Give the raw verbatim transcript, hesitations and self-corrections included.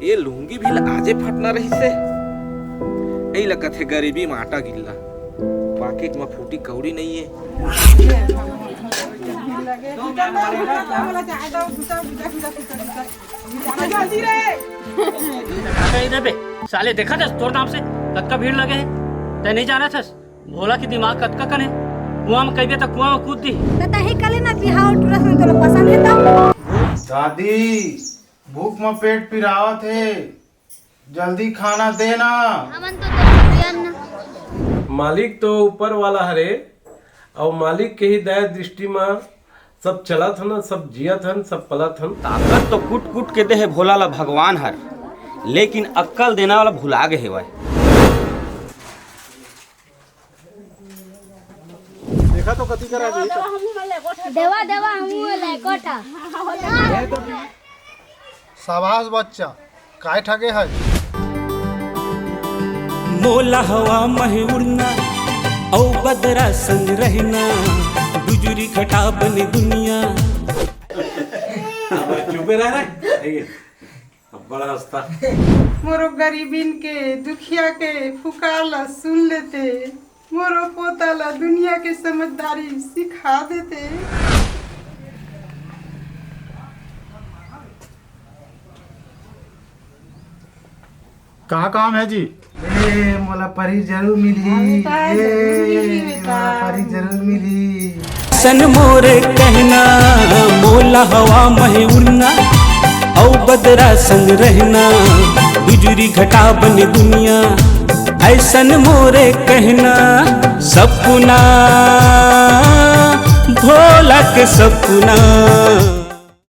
ये लुंगी भी ल आजे फटना रहिस हे। एही ल कथे गरीबी म आटा गिल्ला, पाकिट म फूटी कौड़ी नइये। अरे इधर बे, साले देखत हस तोर नाम से कतका भीड़ लगे हे, तैं नइ जानत हस? भोला के दिमाग कतका कन हे, कुआं म कहिबे त कुआं म कूद दिही। त तहीं कले ना बिहाव टूरा संग तोला पसंद हे त। दादी, भूख म पेट पिरावत हे, जल्दी खाना दे ना। हमन तो तोर कुरिया न। मालिक तो ऊपर वाला हरे, अउ मालिक के ही दया दृष्टि म सब चलत हन, सब जियत हन, सब पलत हन। ताकत तो कूट कूट के दे हे भोला ला भगवान हर, लेकिन अक्कल देना वाला भुला गे हेवय। देखा तो कति करा जी। देवा, देवा, हमू वाला कोटा। शाबाश बच्चा, काय ठगे है? मोला हवा महे उड़ना, अउ बदरा संग रहना, गुजरी घटा बने दुनिया। अब चुपे रह रे। अब बड़ा हंसता। मोरो गरीबिन के, दुखिया के पुकार ला सुन लेते, मोरो पोता ला दुनिया के समझदारी सिखा देते। का काम है जी? ए, मोला परी जरूर मिलही। हाँ बेटा, ए, जरूर मिलही बेटा। मोला परी जरूर मिलही। सन मोरे कहना, मोला हवा महे उड़ना, अउ बदरा संग रहना, गुजरी घटा बने दुनिया। ऐसन मोरे कहना, सपना, भोला के सपना।